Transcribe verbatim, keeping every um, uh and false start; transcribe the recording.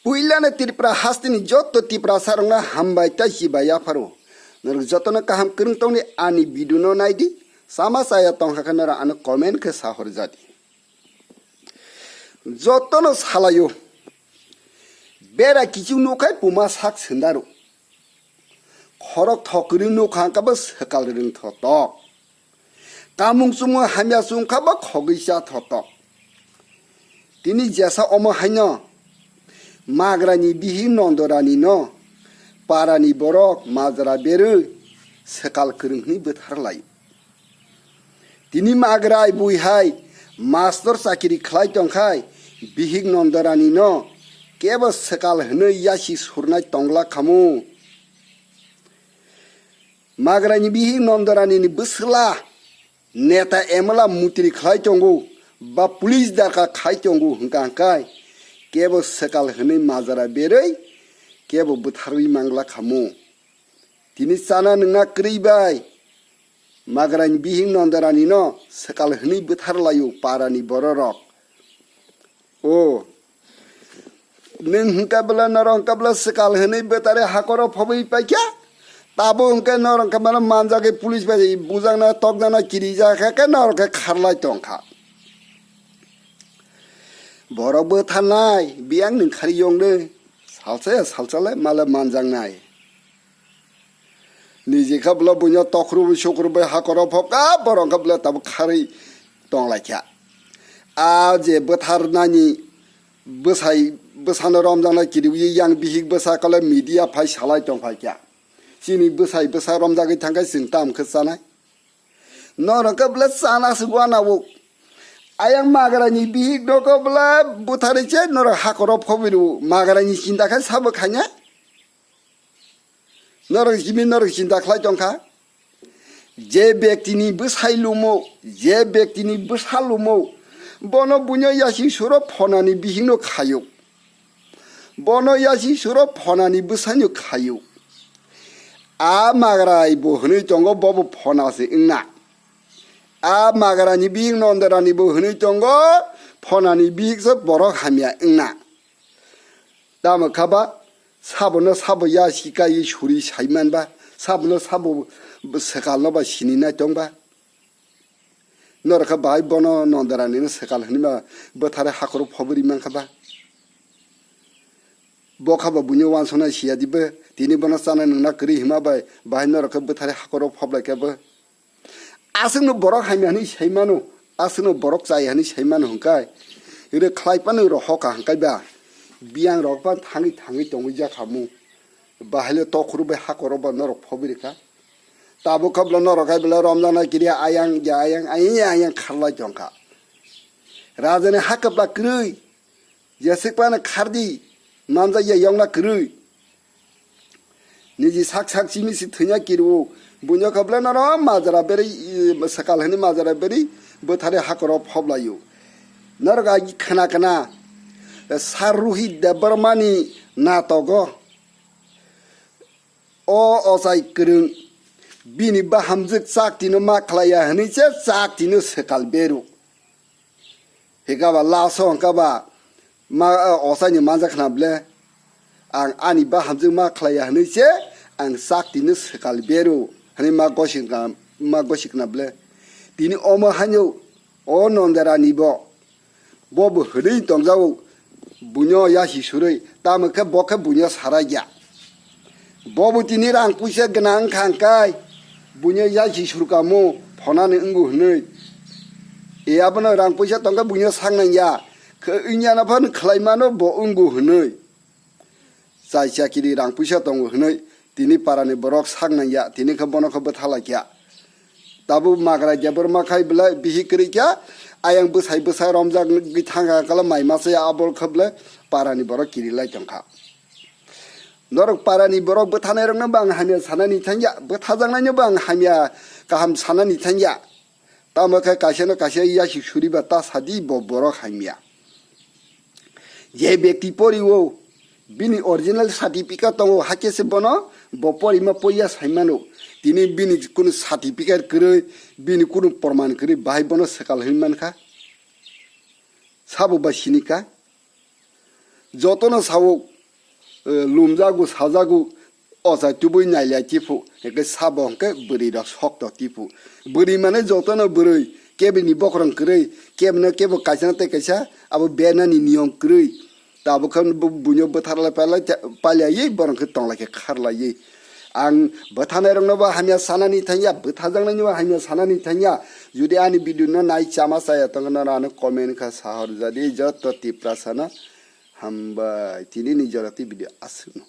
Puilano Tripura hasteni joto Tiprasarokno hambai tei chibai yapharo. Norok jotono kaham kwrwng tongni ani video no naidi. Sama chaya tongkha khe norok ano comment khe sahorjadi. Jotono salaio. Bera kiching nukhai puma sak sendaro. Khorok thokwrwng nukha khe bo swkal rwng thotok. Kamung chumung hamya chwng kha bo khogwi cha thotok. Tini jesa omo haino magrani bihik Nondorani no parani borok majra berwi swkal kwrwng hwnwi bwthar lai. Tini magrai bui hai mastor chakiri khlai tongkhai bihik Nondorani no kebo swkal hwnwi yasi surnai tongla khamu. Magrani bihik Nondorani ni bwswla neta M L A mutri khlai tongo ba police darka khai tongo hwnkha hwnkhe kebo swkal hwnwi majra berwi kebo bwtharwi mangla khamu. Tini chana nwngna kwrwi bai magrani bihik Nondorani no swkal hwnwi bwthar laio parani bororok. O, nwng hwnkhe bwla norok hwnkhe bwla swkal hwnwi bwtharwi hakoro phobwi paikha. Tabo hwnkhe norok hwnkhe mano manjagwi police bai bujakna tokjakna kirijak khe, khe norok khe kharlai tongkha. Borok bwtharnai biyang nwng khari yongde salsa ya salsa le male manjaknai. Niji kha bwla buino tokhru sukru bai hakoro phobkha, borok kha bwla tabuk kharwi tonglaikha. A je bwtharnani bwsai, bwsano romjaknai kiriwi yang bihik bwsa kole media phai salai tongphaikha. Chini bwsai bwsa romjagwi thangkhe chwng tam khe chanai. Norok khe bwla chana se uanao. Ayang magrani bihik no khe bwla bwtharwi se norok hakoro phobwi rwo. Magrani chinta khe sabo khaina. Norok jimi norok chinta khlai tongkha. Je bektini bwsai lumo, je bektini bwsa lumo, bono buino yasi suro phonani bihikno khayo. Bono yasi suro phonani bwsaino khayo. A magrai bo hwnwi tongo, bobo phona se wngna. A magrani bihik Nondorani bo hwnwi tongo, phonani bihik se borok hamya wngna. Tamo kha ba, sabono sabo ya sikai suri sai man ba, sabono sabo swkal no ba sini nai tong ba. Norok kha bahai bono Nondorani no swkal hwnwi ma bwthare hakoro phobwi ri man kha ba. Bo kha ba buino wansuknai siya di bo, tini bono chana nwngna kwrwi hima bai, bahai norok khe bwthare hakoro phoblai khe bo. Aswkno borok hamya hwnwi sai mano, aswkno borok chaya hwnwi sai mano hwnkhai, ire khlai phano iro hoka hwnkhai ba, biyang rok ba thangwi thangwi tongwi jakhamu, bahai le tokhru bai hakoro ba norok phobwi rikha. Tabuk kha bwla norok hai bwla romjaknai kiriya ayang ya ayang ayang ya ayang kharlai tongkha. Rajani ha kwpla kwrwi, jeswk phano khardi, manjakya yokna kwrwi. Niji sak sak simi si thwina kirwo. Buino kha bwle norok majra berwi, i, swkal hwnwi majra berwi bwthare hakoro phoblai-o. Norok agi khna khna, Sir Rohit Debbarmani natogo o ochai kwrwng bini bahamjwk chak tino ma khlaiya hwnwi se chak tino swkal beru. Hikaba laso hwnkaba ma, ochaini manjak khna bwle, ang ani bahamjwk ma khlaiya hwnwi se ang chak tino swkal beru hwnwi ma gosik na, ma gosik na bwle. Tini omo haino o Nonderani bo, bo bo hwnwi tongjago, buino yasi surwi, tamo khe bo khe buino sarai ya. Bobo tini rang puisa gwnang wngkha hwnkhe, buino yaisi surkamo phonani wngo hwnwi. E abono rang puisa tongkhe buino saknang ya, khe wngya no phano khlai mano bo wngo hwnwi. Chai chakiri rang puisa tongo hwnwi tini parani borok saknang ya, tini khe bono khe bwtha lai kha. Tabuk magra jebor ma khai bwlai bihik kwrwi kha, ayang bwsai bwsa romjak gwi thang kha kala mai masa ya abol khe bwlai parani borok kiri lai tong kha. Norok parani borok bwthanai rokno bo ang hamya sanani thangya, bwthajaknaino bo ang hamya kaham sanani thangya. Tamo khe kaisa no kaisa yasi suriba ta sadi bo borok hamya. Je bekti poriwo, bini original certificate tongo, hakhe se bono bo porima poiya saimano. Tini bini kunu certificate kwrwi, bini kunu porman kwrwi, bahai bono swkal hwnwi mankha. Sabo ba sini kha. Jotono sao, eh, lumjago, sajago, ochai tubui nailai tiphu, hwnkhe sabo hwnkhe bwrwi rok sokto tiphu. Bwrwi mane jotono bwrwi, kebini bokorong kwrwi, kebino kebo kaisa na tei kaisa abo bernani niyom kwrwi. Tabuk khe bo-, buino bwtharlai pailai, pailaiwi borok khe tonglai khe kharlaiwi. Ang bwtharnairokno bo hamya sanani thangya, bwtharjaknaino bo hamya sanani thangya. Jodi ani video no nai chama chaya tongkhe norok ano comment kha sahor jadi joto Tiprasano. Hambai, tini ni jora tei video aswkno.